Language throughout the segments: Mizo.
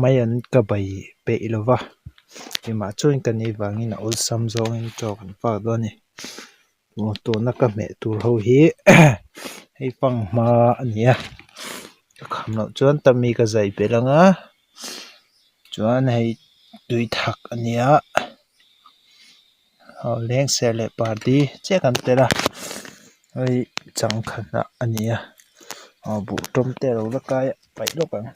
Mai an ka bai peih lo va, keimah chuan ka nih vangin a awlsam zawngin chaw kan fak dawn a ni. Tuna ka hmeh tur ho hi hei fanghma a ni a, ka kham loh chuan tummy ka zai belh ang a, chuan hei tui thak a ni a, aw lengser leh pardi chiah kan tel a, hei changkha hnah a ni a, aw buh tawm te a lo la kai a paih lawk ang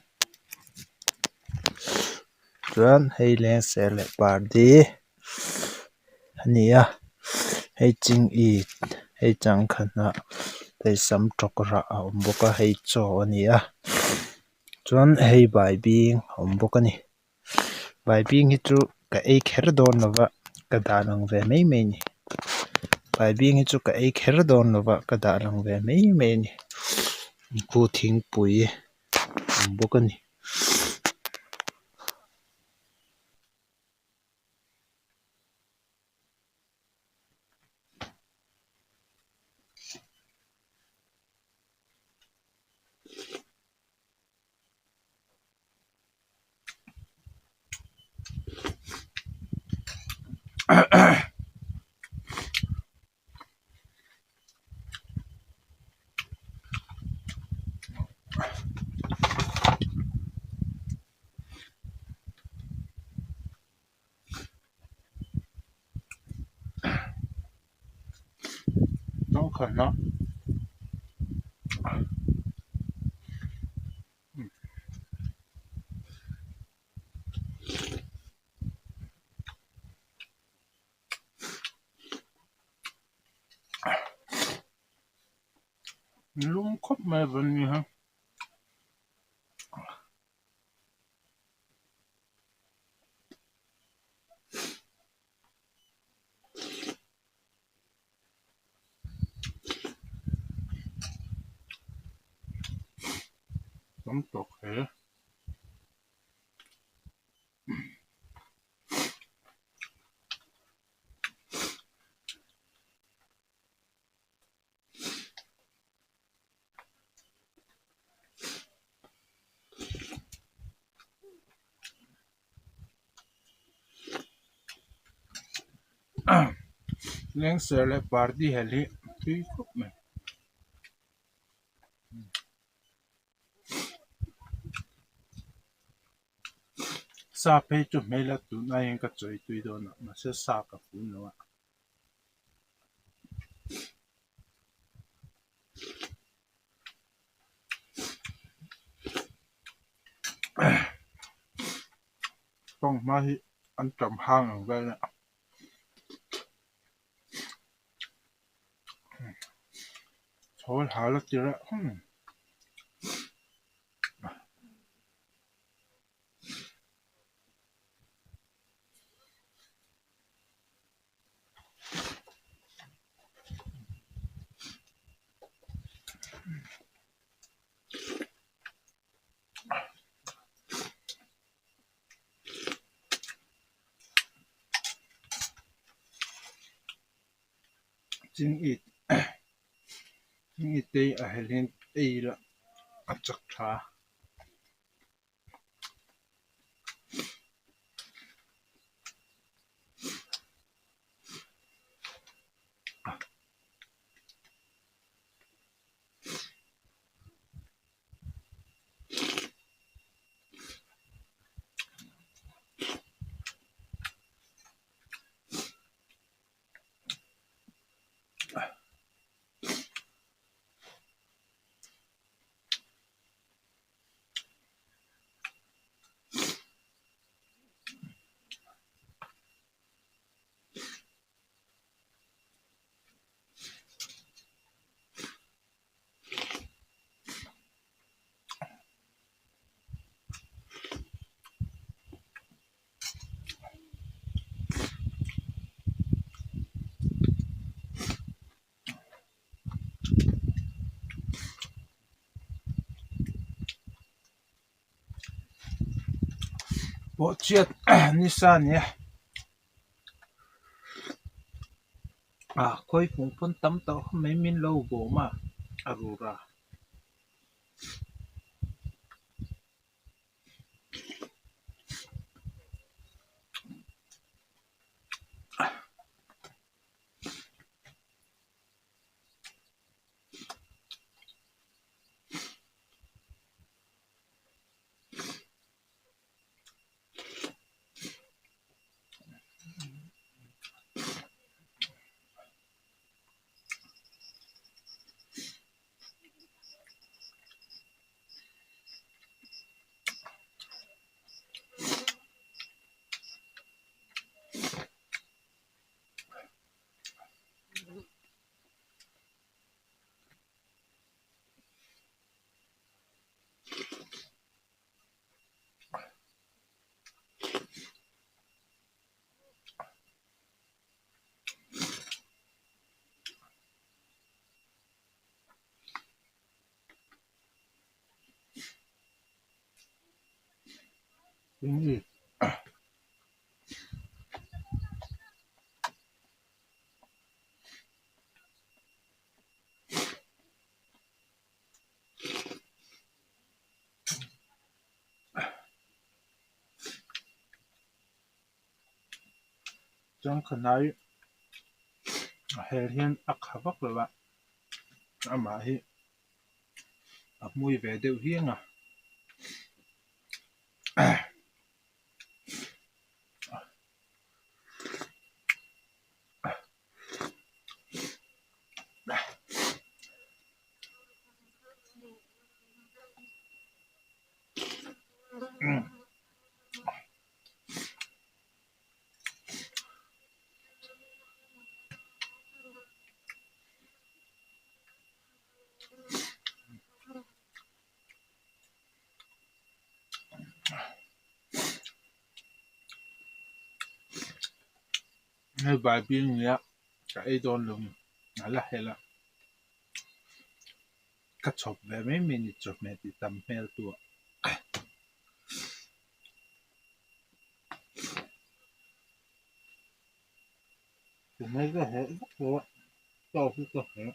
chuan hei lengser leh pardi a ni a hei ching it hei changkha hnah hei sam tawk rah a awm bawk a hei chaw a ni a chuan hei baibing a awm bawk a ni baibing hi chu ka ei kher dawn lo va ka dah lang ve mai mai a ni baibing hi chu ka ei kher dawn lo va ka dah lang ve mai mai a ni khu thingpui a awm bawk a ni. Changkha hnah lum khawp mai a van ni ha. Tam tawk hle. Lengser leh party hel hi tui khawp mai. Sa phei chu hmel a tun aiin ka chawi tui dawn a mahse sa ka fun lo a. Fanghma hi an tam hang ang vel a. Chhawl hal a tir a hmm. Ching it ching it te hi a helhin ei la a chak tha a. Pawh chiat nisa a ni a. Ah khawifung pawn tam tawh khawp mai min lo vawm a a rura. Chuan khanai a hel hian a kha vak lo a amah hi a hmui ve deuh hiang a. Hei baibing nia ka ei dawn lo a la hel a ka chhawp ve mai mai a ni chawhmeh tih tam hmel tu ah. Chawhmeh ka heh vak lo a chaw hi ka heh.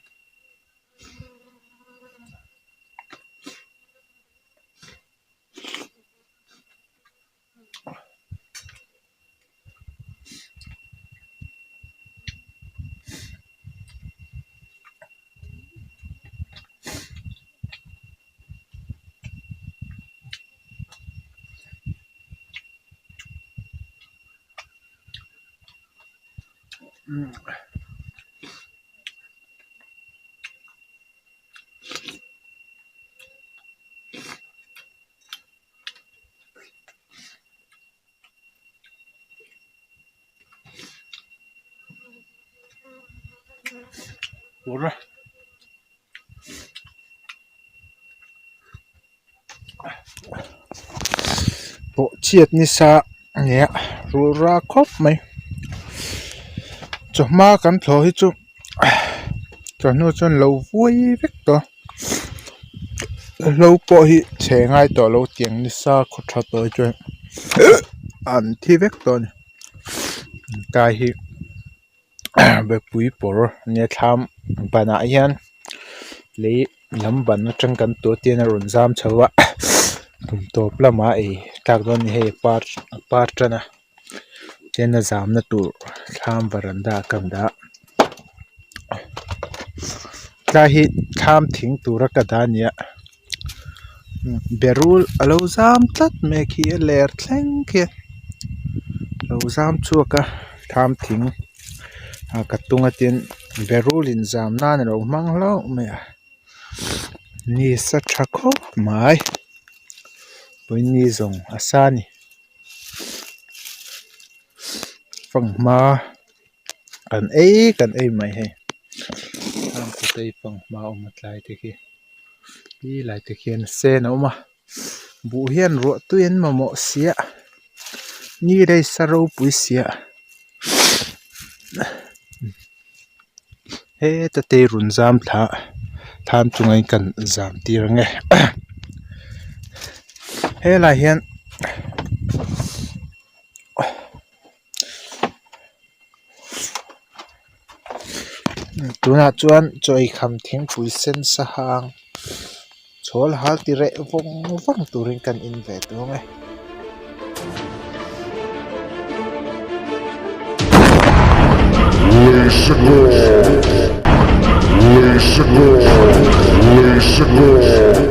Ura pawh chhiat nisa nia rura khawp mai chawhma kan thlawh hi chu chawhnu chuan lo vuai vek tawh a hlo pawh hi chhe ngai tawh lo tiang nisa khaw tha tawh hi chuan an thi vek tawh a ni kai hi bepui pawr nia thlam banah hian lei lam ban atang kan tur te hian a rawn zam chho a kum tawp lamah ei tlak dawn a ni hei a par a par tan a tin a zamna tur thlam varanda ah ka dah tlai hi thlam thing tura ka dah a ni a berul a lo zam tlat mai a khi a ler thleng khian a lo zam chhuak a thlam thing ah ka tung a tin berul in zam nan a lo hmang hlauh mai a ni sa tha khawp mai pawimawh ni zawng a sa a ni. Fanghma kan ei kan ei mai hei fanghma awm a tlai te khi ti lai te khian sen a awm a buh hian ruah tui an mamawh sia ni lei sa ropui sia heta te rawn zam thla thlam chungah hian kan zam tir ang e helaiah hian. Tunah chuan chaw eikham thingpui sen sa hang chhawl hal ti reh vawng vawng turin kan in ve tawh ang e.